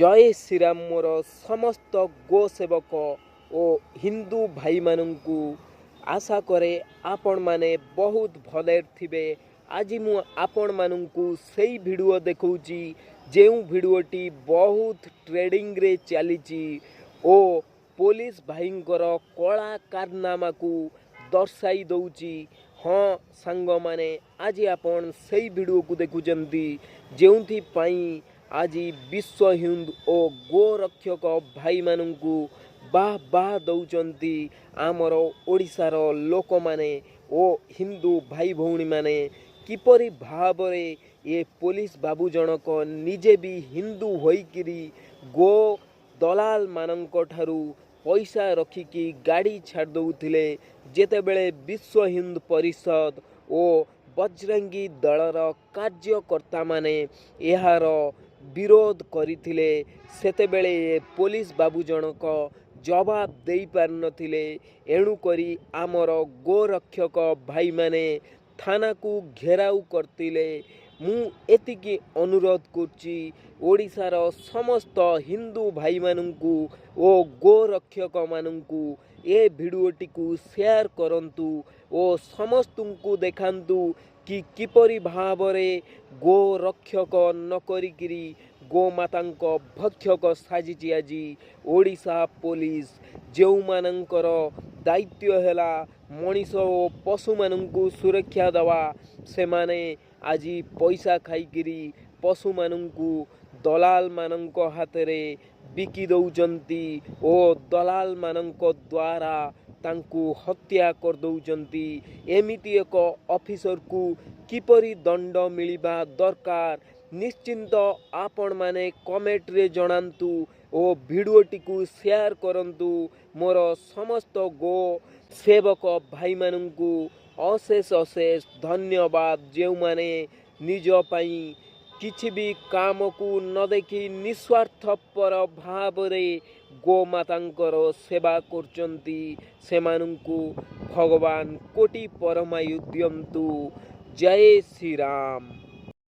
ଜୟ ଶ୍ରୀରାମ। ମୋର ସମସ୍ତ ଗୋ ସେବକ ଓ ହିନ୍ଦୁ ଭାଇମାନଙ୍କୁ ଆଶା କରେ ଆପଣମାନେ ବହୁତ ଭଲରେ ଥିବେ। ଆଜି ମୁଁ ଆପଣମାନଙ୍କୁ ସେଇ ଭିଡ଼ିଓ ଦେଖାଉଛି, ଯେଉଁ ଭିଡ଼ିଓଟି ବହୁତ ଟ୍ରେଣ୍ଡିଂରେ ଚାଲିଛି ଓ ପୋଲିସ ଭାଇଙ୍କର କଳା କାରନାମାକୁ ଦର୍ଶାଇ ଦେଉଛି। ହଁ ସାଙ୍ଗମାନେ, ଆଜି ଆପଣ ସେଇ ଭିଡ଼ିଓକୁ ଦେଖୁଛନ୍ତି, ଯେଉଁଥିପାଇଁ ଆଜି ବିଶ୍ୱ ହିନ୍ଦୁ ଓ ଗୋରକ୍ଷକ ଭାଇମାନଙ୍କୁ ବାଃ ବାଃ ଦେଉଛନ୍ତି ଆମର ଓଡ଼ିଶାର ଲୋକମାନେ ଓ ହିନ୍ଦୁ ଭାଇ ଭଉଣୀମାନେ। କିପରି ଭାବରେ ଏ ପୋଲିସ ବାବୁ ଜଣକ ନିଜେ ବି ହିନ୍ଦୁ ହୋଇକିରି ଗୋ ଦଲାଲମାନଙ୍କ ଠାରୁ ପଇସା ରଖିକି ଗାଡ଼ି ଛାଡ଼ି ଦେଉଥିଲେ, ଯେତେବେଳେ ବିଶ୍ୱ ହିନ୍ଦୁ ପରିଷଦ ଓ ବଜରଙ୍ଗୀ ଦଳର କାର୍ଯ୍ୟକର୍ତ୍ତାମାନେ ଏହାର ବିରୋଧ କରିଥିଲେ, ସେତେବେଳେ ଏ ପୋଲିସ ବାବୁ ଜଣକ ଜବାବ ଦେଇପାରିନଥିଲେ। ଏଣୁକରି ଆମର ଗୋରକ୍ଷକ ଭାଇମାନେ ଥାନାକୁ ଘେରାଉ କରିଥିଲେ। ମୁଁ ଏତିକି ଅନୁରୋଧ କରୁଛି ଓଡ଼ିଶାର ସମସ୍ତ ହିନ୍ଦୁ ଭାଇମାନଙ୍କୁ ଓ ଗୋରକ୍ଷକମାନଙ୍କୁ, ଏ ଭିଡ଼ିଓଟିକୁ ସେୟାର କରନ୍ତୁ ଓ ସମସ୍ତଙ୍କୁ ଦେଖାନ୍ତୁ କି କିପରି ଭାବରେ ଗୋରକ୍ଷକ ନ କରିକିରି ଗୋମାତାଙ୍କ ଭକ୍ଷକ ସାଜିଛି ଆଜି ଓଡ଼ିଶା ପୋଲିସ। ଯେଉଁମାନଙ୍କର ଦାୟିତ୍ୱ ହେଲା ମଣିଷ ଓ ପଶୁମାନଙ୍କୁ ସୁରକ୍ଷା ଦେବା, ସେମାନେ ଆଜି ପଇସା ଖାଇକିରି ପଶୁମାନଙ୍କୁ ଦଲାଲମାନଙ୍କ ହାତରେ ବିକି ଦେଉଛନ୍ତି ଓ ଦଲାଲମାନଙ୍କ ଦ୍ୱାରା ତାଙ୍କୁ ହତ୍ୟା କରିଦେଉଛନ୍ତି। ଏମିତି ଏକ ଅଫିସରକୁ କିପରି ଦଣ୍ଡ ମିଳିବା ଦରକାର, ନିଶ୍ଚିନ୍ତ ଆପଣମାନେ କମେଣ୍ଟରେ ଜଣାନ୍ତୁ ଓ ଭିଡ଼ିଓଟିକୁ ସେୟାର କରନ୍ତୁ। ମୋର ସମସ୍ତ ଗୋ ସେବକ ଭାଇମାନଙ୍କୁ ଅଶେଷ ଅଶେଷ ଧନ୍ୟବାଦ, ଯେଉଁମାନେ ନିଜ ପାଇଁ କିଛି ବି କାମକୁ ନ ଦେଖି ନିସ୍ୱାର୍ଥପର ଭାବରେ ଗୋମାତାଙ୍କର ସେବା କରୁଛନ୍ତି। ସେମାନଙ୍କୁ ଭଗବାନ କୋଟି ପରମାୟୁ ଦିଅନ୍ତୁ। ଜୟ ଶ୍ରୀରାମ।